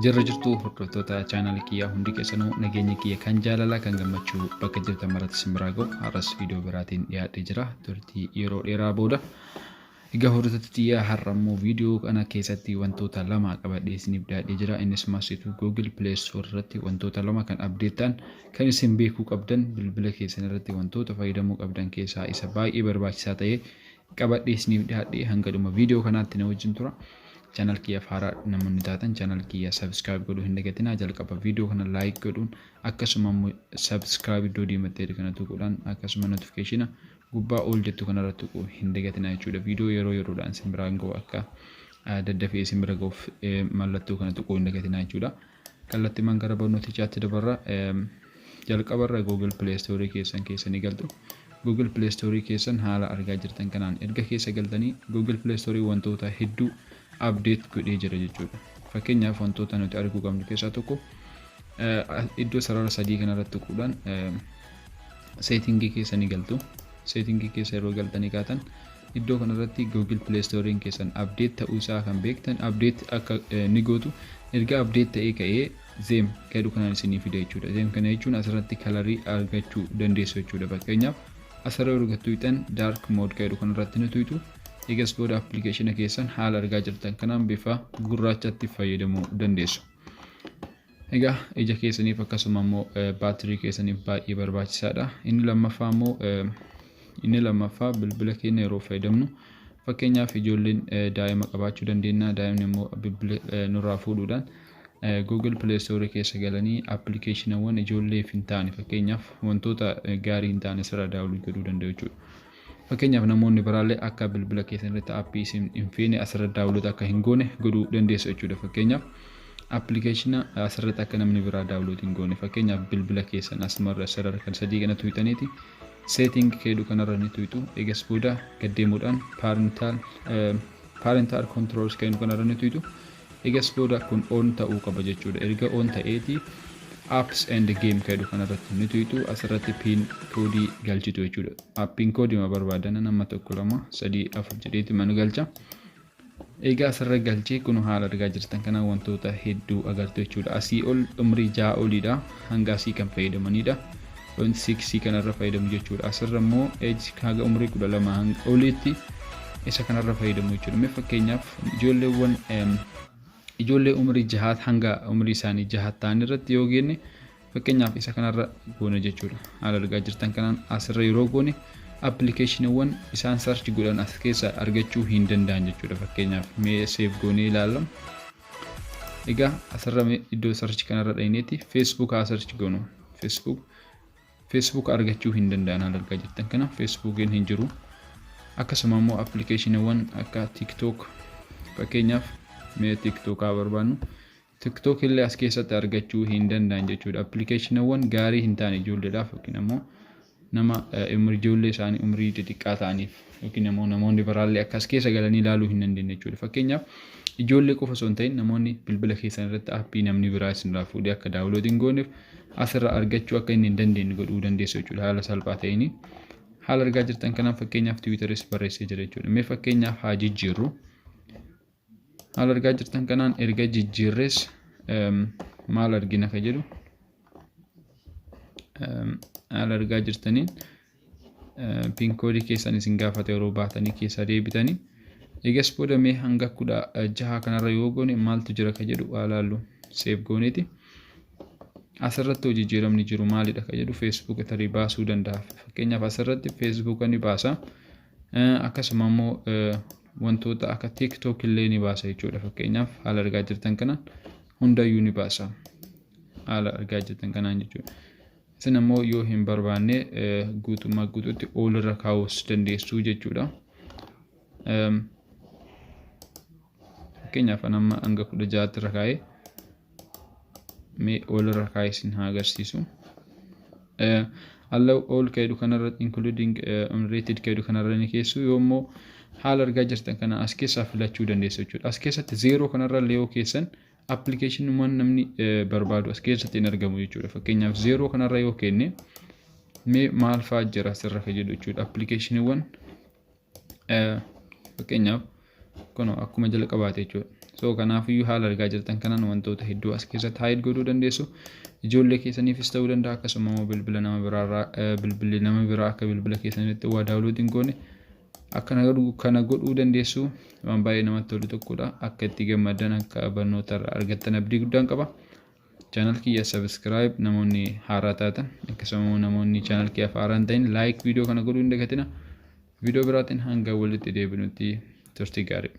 Jirra jirtu, hordoftoota chaanaalii kiyyaa hundi keessanuu, nageenya kiyya kan jaalalaa kan gammachuu bakka jirtan maratti isin biraa ga'u. Har'as viidiyoo biraatiin dhiyaadhee jira turtii yeroo dheeraa booda. Egaa hordoftoota kiyyaa, har'a immoo viidiyoo kana keessatti wantoota lama qabadhee isiniif dhiyaadhee jira. Innis maasituu Google Play Store irratti wantoota lama kan update ta'an kan isin beekuu qabdan, bilbila keessan irratti wantoota fayyadamuu qabdan keessaa isa baay'ee barbaachisaa ta'e qabadhee isiniif dhiyaadhee, hanga dhuma viidiyoo kanaatti na wajjin tura. Channel kiyyaaf haaraa namoonni taatan channel kiyya subscribe godhuu hin dagatinaa. Jalqaba viidiyoo kana like godhuun, akkasuma immoo subscribe iddoo diimattee kana tuquudhaan, akkasuma notification gubbaa ol jettu kanarra tuquu hin dagatinaa jechuudha. Viidiyoo yeroo yeroodhaan isin biraan ga'u akka daddafee isin bira ga'uuf mallattoo kana tuquu hin dagatinaa jechuudha. Kallattiimaan gara barnootichaatti dabarra. Jalqabarra Google Play Store keessan keessa ni galtu. Google Play Store keessan haala argaa jirtan kanaan erga keessa galtanii, Google Play Store wantoota hedduu update godhee jira jechuudha. Fakkeenyaaf, wantoota nuti arguu qabnu keessaa tokko iddoo sarara sadii kanarratti tuquudhaan setting keessa ni galtu. Setting keessa yeroo galtanii kaatan, iddoo kanarratti Google Play Store keessan update ta'uu isaa kan beektan update akka ni gootu. Erga update ta'ee ka'ee, theme jedhu kanaan isinii fida jechuudha. Theme kana jechuun asirratti color argachuu dandeessu jechuudha. Fakkeenyaaf, asirra yeroo tuqxan dark mode jedhu kanarratti ni tuqxu. Eegas booda appilikeeshina keessan haala argaa jirtan kanaan bifa gurraachatti fayyadamuu dandeessu. Egaa ija keessaniif akkasuma immoo baatirii keessaniif baay'ee barbaachisaadha. Inni lammaffaa immoo, inni lammaffaa, bilbila keenya yeroo fayyadamnu, fakkeenyaaf ijoolleen daa'ima qabaachuu dandeenya. Daa'imni immoo bilbila nurraa fuudhuudhaan Google Play Store keessa galanii appilikeeshinawwan ijoolleef hin taane, fakkeenyaaf wantoota gaarii hin taane asirraa download godhuu danda'u jechuudha. Fakkeenyaaf, namoonni biraallee akka bilbila keessan irratti aappii isin hin feene asirra download akka hin goone godhuu dandeessu jechuudha. Fakkeenyaaf, appilikeeshina asirratti akka namni biraa download hin goone, fakkeenyaaf bilbila keessan asumarra sarara kan sadii kana tuqxaniiti setting keedhu kanarra ni tuqxu. Eegas booda gaddeemuudhaan parental controls kennu kanarra ni tuqxu. Eegas booda kun on ta'uu qaba jechuudha. Erga on ta'eeti, apps and game jedhu kanarratti ni tuqxu. Asirratti pin code galchitu jechuudha. Pin code ma barbaadan, nama 1 2 3 4 jedheeti manu galcha. Egaa asirra galchee, kun haala argaa jirtan kana wantoota hedduu agartu jechuudha. Asii ol umrii 6 oliidha, hanga asii kan fayyadamanidha. 6 kanarra fayyadamu jechuudha. Asirra immoo age haga umrii 12 hanga oliitti isa kanarra fayyadamu jechuudha. Mee fakkeenyaaf, ijoolleewwan ijoollee umrii 6 hanga umrii isaanii 6 ta'an irratti yoo geenne, fakkeenyaaf isa kanarra goone jechuudha. Haala argaa jirtan kanaan asirra yeroo goone, appilikeeshiniiwwan isaan search godhan as keessa argachuu hin danda'an jechuudha. Fakkeenyaaf, mee save goonee ilaalla. Egaa asirra iddoo search kanarra dhayineeti Facebook haa search goonu. Facebook argachuu hin danda'an. Haala argaa jirtan kana Facebookiin hin jiru. Akkasuma immoo appilikeeshiniiwwan akka TikTok, fakkeenyaaf mee TikTok haa barbaannu. TikTok illee as keessatti argachuu hin danda'an jechuudha. Appilikeeshiniiwwan gaarii hin taane ijoolleedhaaf yookiin ammoo nama ijoollee isaanii umrii xixiqqaa ta'aniif yookiin immoo namoonni biraallee akkas keessa galanii ilaaluu hin dandeenye jechuudha. Fakkeenyaaf, ijoollee qofa osoo hin ta'in namoonni bilbila keessan irratti aappii namni biraa isinirraa fuudhee akka download hin gooneef asirraa argachuu akka inni hin dandeenye godhuu dandeessu jechuudha haala salphaa ta'een. Haala argaa jirtan kanaan fakkeenyaaf Twitteris barreessee jira jechuudha. Mee fakkeenyaaf haa jijjiirru. Haala argaa jirtan kanaan erga jijjiirres maal argina ka jedhu, haala argaa jirtaniin pin code keessan isin gaafata yeroo baatanii keessa deebitanii. Egas booda mee hanga 16 kanarra yoo goone maaltu jira ka jedhu haa laallu. Save gooneeti. Asirratti hojii jijjiiramni jiru maalidha ka jedhu, Facebook tarii baasuu danda'a. Fakkeenyaaf, asirratti Facebook ni baasa. Akkasuma immoo wantoota akka TikTok illee ni baasa jechuudha. Fakkeenyaaf, haala argaa jirtan kanaan hundayyuu ni baasa. Haala argaa jirtan kanaan jechuudha. Isin ammoo yoo hin barbaanne guutummaa guutuutti all irra kaa'uus dandeessu jechuudha. Fakkeenyaaf, amma hanga 16tti irra kaa'ee, mee all irra kaa'ee isin haa agarsiisu. Allow all ka jedhu kanarra, including unrated ka jedhu kanarra ni keessu. Yoo immoo haala argaa jirtan kana as keessaa filachuu dandeessu jechuudha. As keessatti zero kanarra illee yoo keessan, appilikeeshiniiwwan namni barbaadu as keessatti hin argamu jechuudha. Fakkeenyaaf, zero kanarra yoo kenne mee maal fa'aa jira asirra ka jedhu jechuudha. Appilikeeshiniiwwan fakkeenyaaf kun akkuma jalqabaate jechuudha. So kanaafiyyuu haala argaa jirtan kanaan wantoota hedduu as keessatti hide godhuu dandeessu. Ijoollee keessaniifis ta'uu danda'a, akkasuma immoo bilbila nama biraarraa, bilbilli nama biraa akka bilbila keessanitti waa download hin goone akkana kana godhuu dandeessu. Waan baay'ee namatti tolu tokkodha. Akka itti gammaddan, akka barnoota irraa argattan abdii guddaan qaba. Channel kiyya subscribe namoonni haaraa taatan, akkasuma namoonni channel kiyyaaf haaraa hin ta'in, like viidiyoo kana godhuu hin dagatina. Viidiyoo biraatiin hanga walitti deebinutti turtii gaarii.